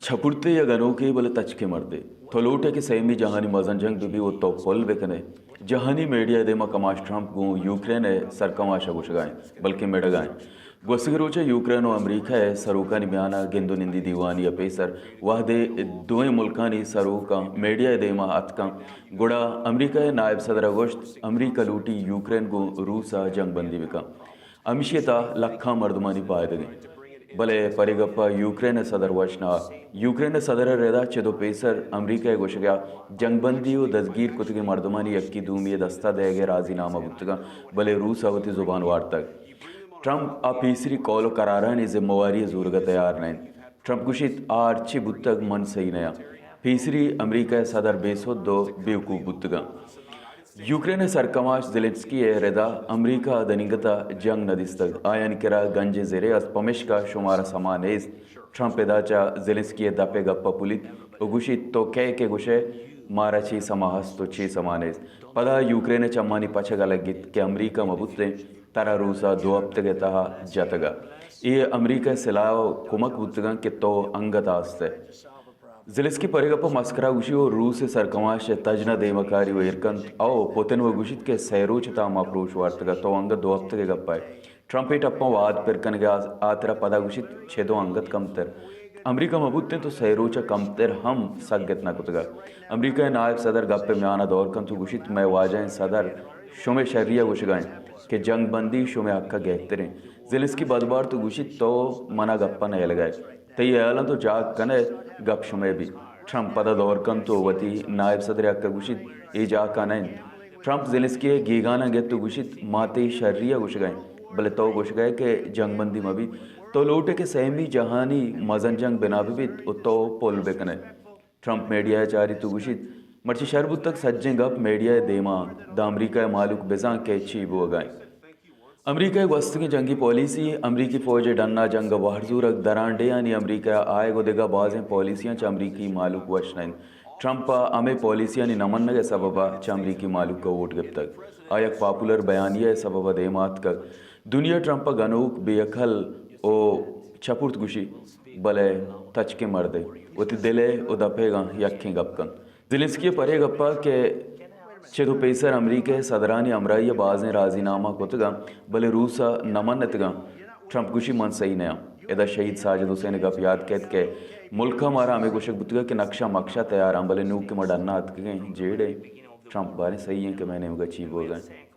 چپرتے یا گنوکے بلے تچکیں مردے۔ تو لوٹ ئے کہ سیمی جہانی مزن جنگ بہ بی و تو پل بہ کن ئے۔ جہانی میڈیا ءِ دیما کماش ٹرمپ گوں یوکرین ءِ سرکماش ءَ گوشگ ءَ انت، بلکیں مڑگ ءَ انت۔ گوستگیں روچ ءَ یوکرین و امریکہ ءِ سروکانی میان ءَ گند و نندی دیوانی ءِ پیسر وہدے دوئیں ملکانی سروکاں میڈیا ءِ دیما اتکاں، گڑا امریکہ ءِ نائب صدر ءَ گوشت، امریکہ لوٹی یوکرین گوں روس ءَ جنگ بندی بہ کن۔ ہمیشی ءِ تہا لکھاں مردمانی پائدگ انت۔ بلے پرے گپ ءَ یوکرین ءِ صدر وش نہ ات۔ یوکرین ءِ صدر ءِ ردا چد و پیسر امریکہ ءِ گوشگ ءَ جنگ بندی و دزگیر کتگیں مردمانی یکے دومی ءِ دست ءَ دئیگ ءِ راضی نامہ بوتگاں، بلے روس ءَ وتی زبان وارتگ۔ ٹرمپ آ پیسری قول و قرارانی ذمہ واری ءِ زورگ ءَ تیار نہ انت۔ ٹرمپ گوشیت، آ ہرچی بوتگ من سہی نیاں۔ پیسری امریکہ ءِ صدر بے سد و بے وقوف بوتگاں۔ یوکرین ءِ سرکماش زیلنسکی ءِ ردا امریکہ ءَ دنیگت ءَ جنگ نہ دیستگ۔ آیانی کرا گنجیں زرے است، پمیشکا شمارا سما نیست۔ ٹرمپ ادا چہ زیلنسکی ءِ دپ ءِ گپ ءَ پلیت و گوشیت، تو کئے کہ گوشئے مارا چے سما ہست و چے سما نیست؟ پدا یوکرین ءِ چمانی پچگ ءَ لگیت کہ امریکہ مہ بوتیں ترا روس ءَ دو ہپتگ ءِ تہا جتگ ءَ۔ اے امریکہ ءِ سلاہ و کمک بوتگاں کہ تو انگت آستئے۔ زیلنسکی پرے گپ ءَ مسکرا گوشی و روس ءِ سرکماش ءِ تژن ءَ دیمکاری و ایر کنت۔ او پوتن و گوشیت کہ سئے روچ ءِ تہا ما پروش وارتگ ءَ، تو انگت دو ہپتگ ءِ گپ ءَ ئے۔ ٹرمپ اے ٹپاں واد پر کنگ ءَ ہاترا پدا گوشیت، چد و انگت کمتر۔ امریکہ مہ بوتیں تو سئے روچ ءَ کمتر ہم سگت نہ کتگ ات۔ امریکہ ءِ نائب صدر گپ ءِ میان ءَ دور کنت و گوشیت، مئے واجہیں صدر شمئے شری ءَ گوشگ ءَ انت کہ جنگ بندی شمئے حق ءَ گہتریں۔ زیلنسکی بد بارت و گوشیت، تو منا گپ ءَ نئیلگ ءَ ئے۔ تئی ہیالاں تو جاک کن ئے گپ شمئے بی۔ ٹرمپ پدا دور کنت و وتی نائب صدر ءِ حق ءَ گوشیت، اے جاک ءَ نہ انت۔ ٹرمپ زیلنسکی ءِ گیگاناں گپت و گوشیت، ما تئی شری ءَ گوشگ ءَ ایں، بلے تو گوشگ ءَ ئے کہ جنگ بندی مہ بیت۔ تو لوٹ ئے کہ سیمی جہانی مزن جنگ بنا بہ بیت و تو پل بہ کن ئے۔ ٹرمپ میڈیا ءَ چاریت و گوشیت، مرچی شر بوتگ، سجیں گپ میڈیا ءِ دیما انت۔ داں امریکہ ءِ مہلوک بزاں کہ چی بوگ ءَ انت۔ امریکہ ءِ گوستگیں جنگی پالیسی، امریکی فوج ءِ ڈن ءَ جنگ ءَ بہر زورگ، درانڈیھانی امریکہ ءَ آیگ و دگہ بازیں پالیسیاں چہ امریکی مہلوک وش نہ انت۔ ٹرمپ ءَ ہمے پالیسیانی نہ منگ ءِ سبب ءَ چہ امریکی مہلوک ءَ ووٹ گپتگ۔ آ یک پاپولر بیانیہ ءِ سبب ءَ دیما اتکگ۔ دنیا ٹرمپ ءَ گنوک، بے عقل و چپرت گوشی، بلے تچکیں مردے وتی دل ءِ و دپ ءِ گاں یکیں گپ کنت۔ زیلنسکی ءِ پرے گپ ءَ کہ چد و پیسر امریکہ ءِ صدرانی ہمراہی ءَ بازیں راضی نامہ کتگاں، بلے روس ءَ نہ منتگاں۔ ٹرمپ گوشی، من سہی نیاں۔ ادا شہید ساجد حسین ءِ گپ یات کیت کہ ملک ءَ مارا ہمے گوشگ بوتگ کہ نقشہ مکشہ تیاراں، بلے نوں کہ ما ڈن ءَ اتکگیں جیڑ ایں۔ ٹرمپ باریں سہی ایں کہ مئے نیمگ ءَ چی بوگ ءَ انت۔